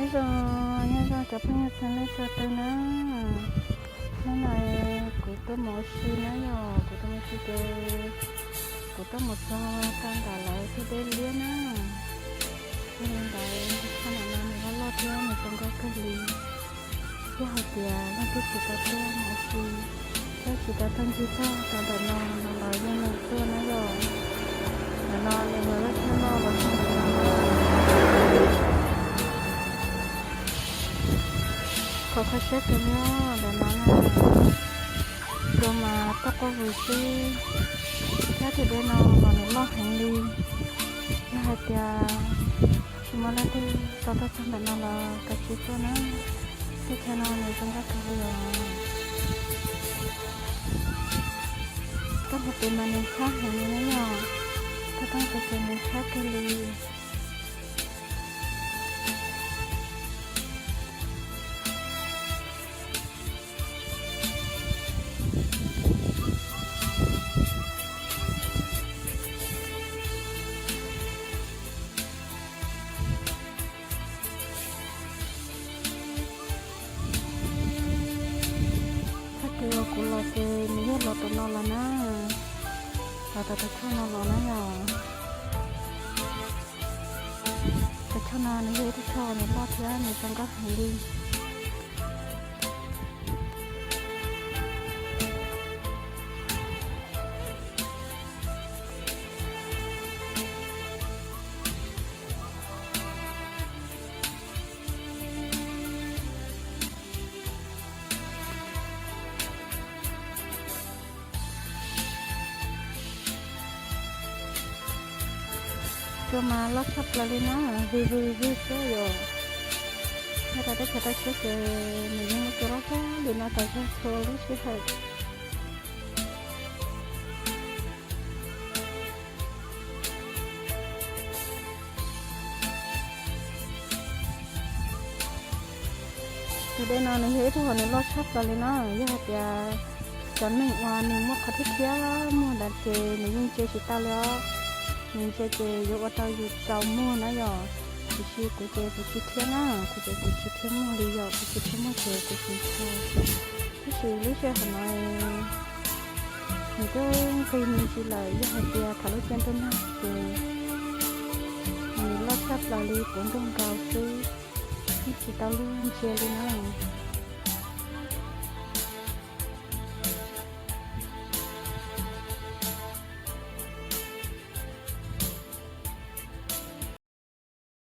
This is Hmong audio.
Nyob zoo, nyob zoo cov phooj ywg txhua leej txhua tus na. Hnub no kuv tuaj mus ua si na yom, kuv tuaj mus ua si ces kuv tuaj mus txog rau ntawm lawv tej dej liab na. Yog li ntawd, txog ntawm no nws loj loj thiab nws zoo nkauj kawg li. Yog hais tias leej twg tsis tau tuaj mus ua si, thiab tsis tau tuaj ncig txog rau ntawm no no los yeej meem tuaj na yom. Ntawm no nws yog lub tsheb loj los txog ntawm no na. Kho kho siab kawg li ntawm no na. Cua mas tuaj quaj vwm xwb, thiab tej dej no los nws loj heev li. Yog hais tias tsis muaj leej twg tau tuaj txog ntawm no los kav tsij tuaj na. Teb chaws no nws zoo nkauj kawg li os. Toj ntug pem mas nws txhab heev li na yom. Toj ntug pem ces nws txhab kawg li. Txoj kev uas kuv los ces nws yog los tom no los na, los tom tus choj no los na yom. Tus choj no nws yog ib tug choj nws loj thiab nws zoo nkauj heev li. Cua mas loj tshaj plaws li na, vwm vwm vwm xwb yom. Nyob rau teb chaws toj siab ces nws yeej muaj cua loj tshaj li no tau txhua lub sij hawm. Tus dej no nws yog ib tug uas nws loj tshaj plaws li na, yog hais tias cov neeg uas nws muaj qhov thiab thiab muag ntawd ces nws yeej ntsia tsis tau li os. Nws ntsia ces yuav ua rau yus tsaus muag na yom. Tiam sis kuv ces kuv tsis thiab na, kuv ces kuv tsis thiab muag li yom, kuv tsis thiab muag ces kuv tsis ntshai. Tab sis lub sij hawm no nws twb nqig me ntsis lawm, yog hais tias thaum lub caij ntuj nag ces nws loj tshaj plaws li puv ntuj nkaus xwb, yeej tsis tau luag ntsia li na.